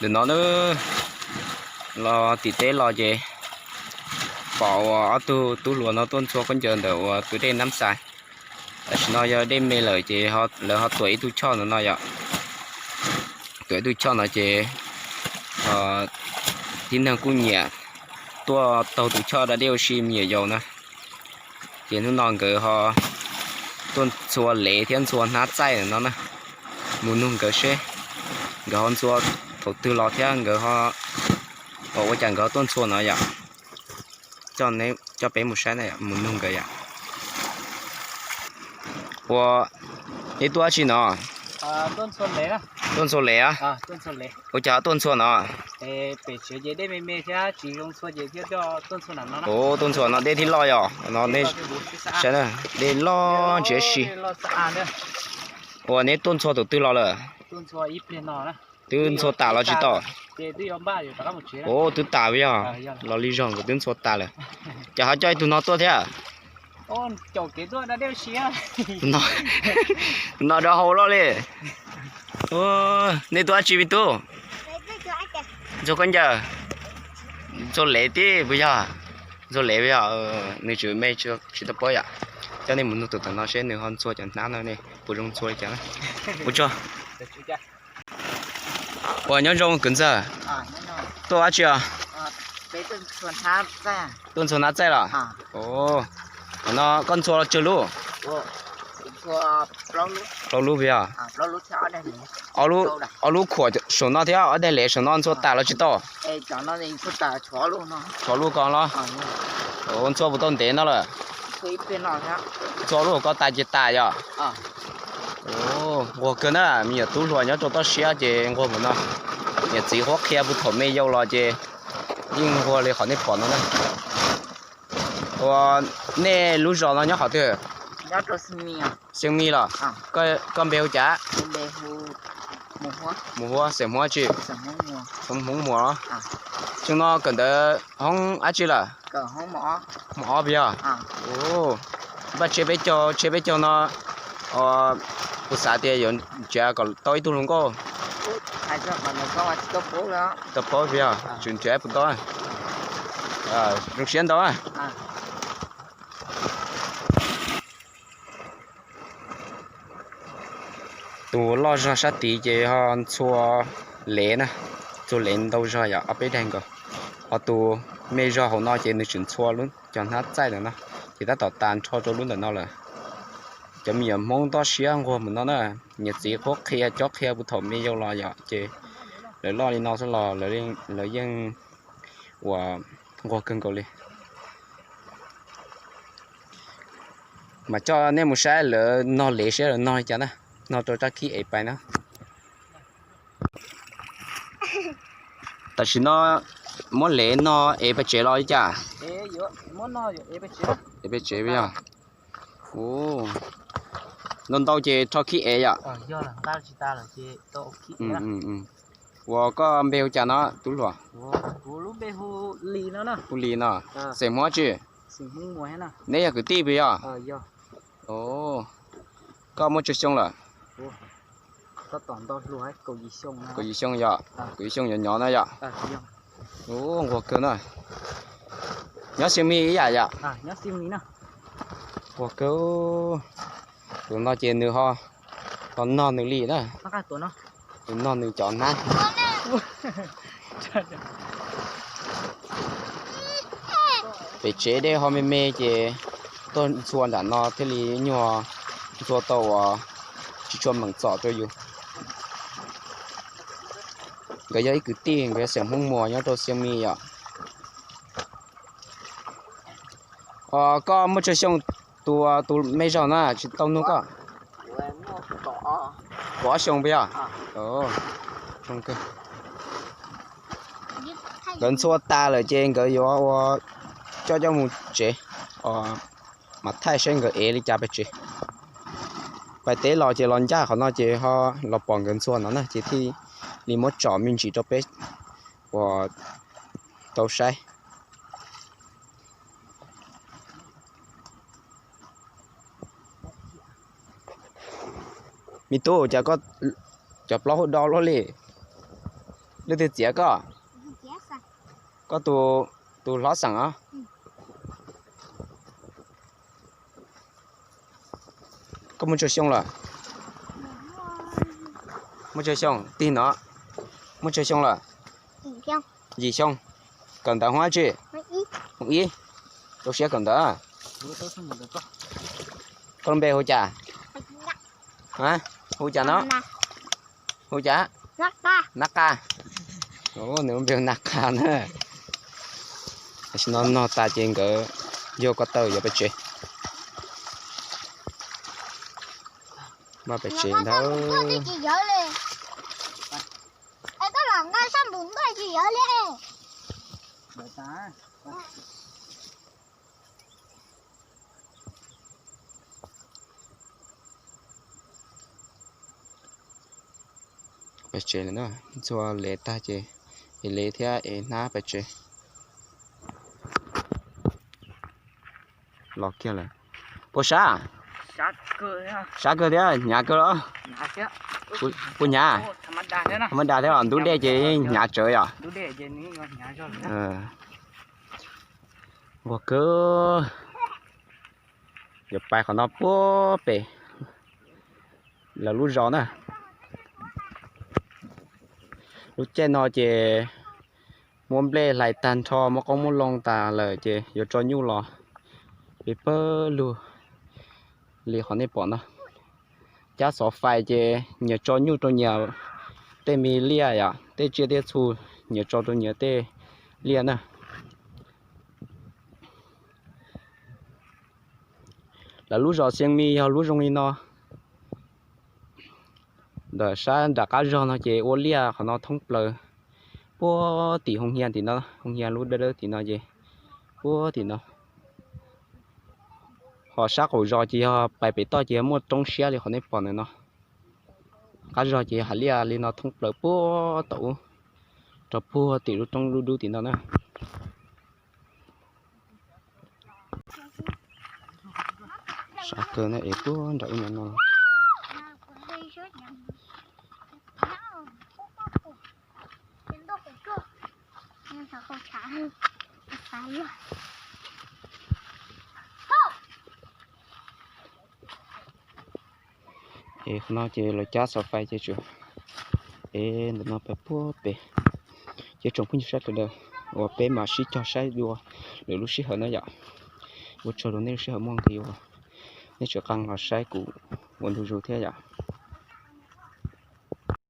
Ntawm no na, los tim teb los ces pom uas ob tug tub hluas no tuaj ntxhua khaub ncaws ntawm uas tus dej Nab Xais. Tam sim no yog dej me lawm ces lawv ho tuam ib tug choj no no yom. Tuam ib tug choj no ces tib neeg kuj nyiam tuaj taug tus choj da dej ua si me nyuam yaus na. Ces hnub no nkawd ho tuaj ntxhua lev thiab ntxhua hnab txaij no na. Mus nug nkawd seb nkawd ho ntxhua thaum twg los thiab nkawd ho, ua cas nkawd ho tuaj ntxhua no yom. Coj peb mus saib na, mus nug nkawd yom. Ua, neb tuaj dab tsi no? Tuaj ntxhua lev. Ua cas ho tuaj ntxhua no? Ua, tuaj ntxhua no dej thiaj loj yom no. Saib, dej loj ntshiab si. Ua, neb tuaj ntxhua thaum twg los lawm? Twb ntxhua tas los tsis tau? Ua, twb tas yog, los li zog nkawd twb ntxhua tas lawm. Ces ho coj ib tug no tuaj thiab. No rau hauv loj li. Nej tuaj dab tsi me tub? Ntxhua khaub ncaws. Ntxhua lev tib puas yog? Ntxhua lev puas yog? Nws tseem me tsis tau paub yom. Coj nej mus nug tus tom no seb nws ho ntxhua cov hnab no ne puas zoo ntxhua li cas. Ua tsaug. Ua, nyob zoo kwv ntxawg. Tuaj dab tsi os? Tuaj ntxhua hnab txaij los? Qhov no koj ntxhua tsawg lub? Plaub lub puas yog? Ob lub khuam saum no thiab ob daim lev saum no ntxhua tas los tsis tau? Tshuav lub ko los? Ntxhua puas tau ntev no lawm? Ntxhua lub ko tas ces tas yom? Nquag kawg na, me nyuam tub hluas nyob rau toj siab ces nquag mus no. Niam txiv qhuab qhia puag thaum me yau los ces yeej nquag li qhov nej pom no na. Ua, nej lub zos no nyob qhov twg? Xeev Mis los? Koj npe hu cas? Mus Huab, xeem Hmoob tsi? Hmoob Muas los? Xyoo no kawm ntawv hoob dab tsi lawm? Hoob ob puas yog? Npaj tshiab peb caug, tshiab peb caug no, kuv xav tias yuav nrhiav kom tau ib tug hluas nkauj. Tau paub puas yog? Tseem nrhiav puas tau. Zoo siab ntau. Tus loj zog sab tid ces ho ntxhua lev na, ntxhua lev ntau zog yom, ob peb daig nkaus. Ho tus me zog hauv no ces nws tseem ntxhua lub cov hnab txaij ntawm no, ces tab tom tas nrho rau lub ntawm no lawm. Cov me nyuam Hmoob toj siab nquag mus no na, niam txiv qhuab qhia cob qhia puag thaum me yau los yom, ces lawv loj li no xwb los lawv yeej ua nquag kawg nkaus li. Mas coj nej mus saib lawv nog lev seb lawv nog li cas na, nog rau tsab khib ev pais na. Tam sim no muab lev no ev pais tsev los li cas? Ev pais tsev yog. Ntau ntau ces rho khib ev yom. Ua koj npe hu cas no tub hluas? Hu Lis no. Xeem Hmoob tsi? Neb yog kwv tij puas yog? Koj muaj tsawg xyoo lawm? Kaum yim xyoo yom, kaum yim xyoo yuav nyov no yom. Ua nquag kawg na. Nyob Xiav Mis ib yam yom. Nquag kawg. Tus no ces nws ho tau nog nws li na. Tus nog nws cov hnab. Pem tsev dej ho me me ces tuaj ntxhua nram no thiaj li nyuag ntxhua tau uas tsis tshua meem txom rau yus. Nkawd yog ib kwv tij, nkawd yog xeem Hmoob Muas nyob rau Xiav Mis yom. Os, koj muaj tsawg xyoo? Tus, tus me zog na tsis tau nug koj. Kaum ob xyoo puas yog? Nkawd ntxhua tas lawm ces nkawd yuav ua coj coj mus tsev, mam thaij saib nkawd ev li cas pais tsev. Pais teb los ces los ncaj qhov no ces ho los pom nkawd ntxhua no na ces thiaj li muab tsom me ntsis rau peb uas tau saib. Me tub, cas koj cov plaub hau do luaj li? Leej twg txiav koj? Koj tus, tus hlob xeem os. Koj muaj tsawg xyoo lawm? Muaj tsawg xyoo? Tig no. Muaj tsawg xyoo lawm? Yim xyoo. Kawm ntawv hoob dab tsi? Hoob ib. Rau siab kawm ntawv. Koj lub npe hu cas? Hu cas no? Hu cas? Nab Qa. Nws lub npe hu Nab Qa na. Tam sim no nog tas ces nkawd yog ko taw yuav pem tsev. Npaj pem tsev ntag. Pem tsev lawm na, ntxhua lev tag ces es lev thiab es hnab pem tsev. Los kiag lawm. Puas sab? Sab kawg thiab hnyav kawg los? Puas hnyav? Tha maj dag thiab os, ntub dej ces hnyav tsawv yom. Nquag kawg. Yuav pais qhov no puag pem lawv lub zos na. Lub caij no ces muab nplej hlais tag nrho, muab qoob muab loo tas lawm ces yuav tso nyuj los pem pawg lug li qhov nej pom no. Cab xov fais ces nyias tso nyuj rau nyias tej me liaj yom, tej tsiaj tej txhu nyias tso rau nyias tej liaj na. Lawv lub zos Xiav Mis yog lub zoo li no. Ntawm sab nram qab zog no ces ua liaj qhov no thoob plaws puag tim Hoo Hia tim no, Hoo Hia lub dawb dawb tim no ces puag tim no. Ho sab qaum zos ces yog pais pem toj ces yog muaj roob siab li qhov nej pom ntawm no. Qab zog ces yog hav liaj li no thoob plaws puag tom ub rau puag tim lub roob dub dub tim no na. Sab kawg na es puag nram ub no no. Es qhov no ces lawv cab xov fais ces tsuas es ntawm no pais puag pem. Ces tsoom phooj ywg sawv daws uas peb mam sib cog saib dua lwm lub sij hawm na yom. Ua tsaug rau nej lub sij hawm muaj nqis uas nej tseem qee los saib kuv ua ntu zus thiab yom.